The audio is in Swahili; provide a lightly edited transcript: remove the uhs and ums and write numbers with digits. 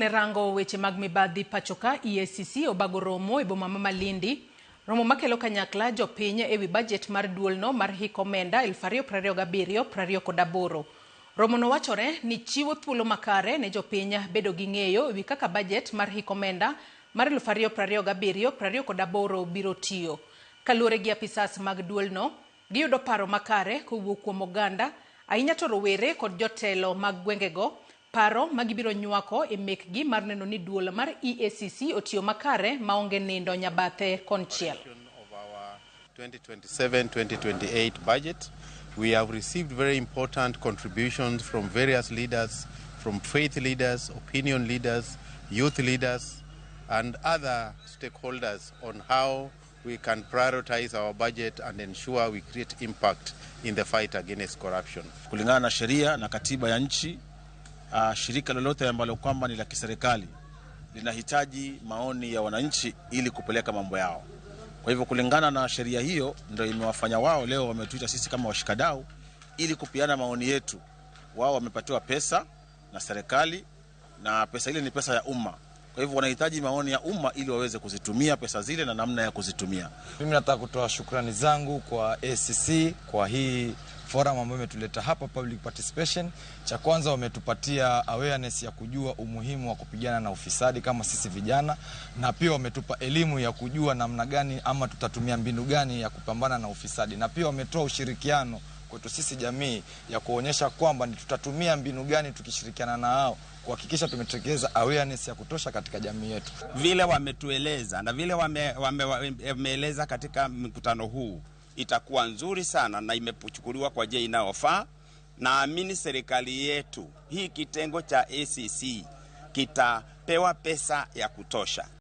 Ne rango weche mag mibadhi pachoka EACC obago romo e boma ma Malindi. Romo makelo kanyakla jopiny ewi bajet mar duolno mar hik omenda 2027-2028. Romono wachore ni chiwo thuolo makare ne jopiny bedo gi ng'eyo ewi kaka bajet mar hik omenda mar 2027-2028 biro tiyo. Kaluwore gi apisas mag duolno, giyudo paro makare kowuok kuom oganda, ahinya to rowere kod jotelo mag gwengego, paro ma gibiro nywako e mekgi mar neno ni duol mar EACC otiyo makare maonge nindo nyabathe konchiel. Of our 2027-2028 budget. We have received very important contributions from various leaders, from faith leaders, opinion leaders, youth leaders, and other stakeholders on how we can prioritize our budget and ensure we create impact in the fight against corruption. Kulingana na sheria na katiba ya nchi, shirika lolote ambalo kwamba ni la kiserikali linahitaji maoni ya wananchi ili kupeleka mambo yao. Kwa hivyo kulingana na sheria hiyo ndio imewafanya wao leo wametuita sisi kama washikadau ili kupeana maoni yetu. Wao wamepatiwa pesa na serikali na pesa ile ni pesa ya umma. Kwa hivyo wanahitaji maoni ya umma ili waweze kuzitumia pesa zile na namna ya kuzitumia. Mimi nataka kutoa shukrani zangu kwa ACC kwa hii forum ambayo imetuleta hapa public participation. Cha kwanza wametupatia awareness ya kujua umuhimu wa kupigana na ufisadi kama sisi vijana, na pia wametupa elimu ya kujua namna gani ama tutatumia mbinu gani ya kupambana na ufisadi, na pia wametoa ushirikiano kwetu sisi jamii ya kuonyesha kwamba ni tutatumia mbinu gani tukishirikiana na hao kuhakikisha tumetekeleza awareness ya kutosha katika jamii yetu. Vile wametueleza na vile wameeleza katika mkutano huu itakuwa nzuri sana na imechukuliwa kwa njia inayofaa. Naamini serikali yetu hii kitengo cha ACC kitapewa pesa ya kutosha.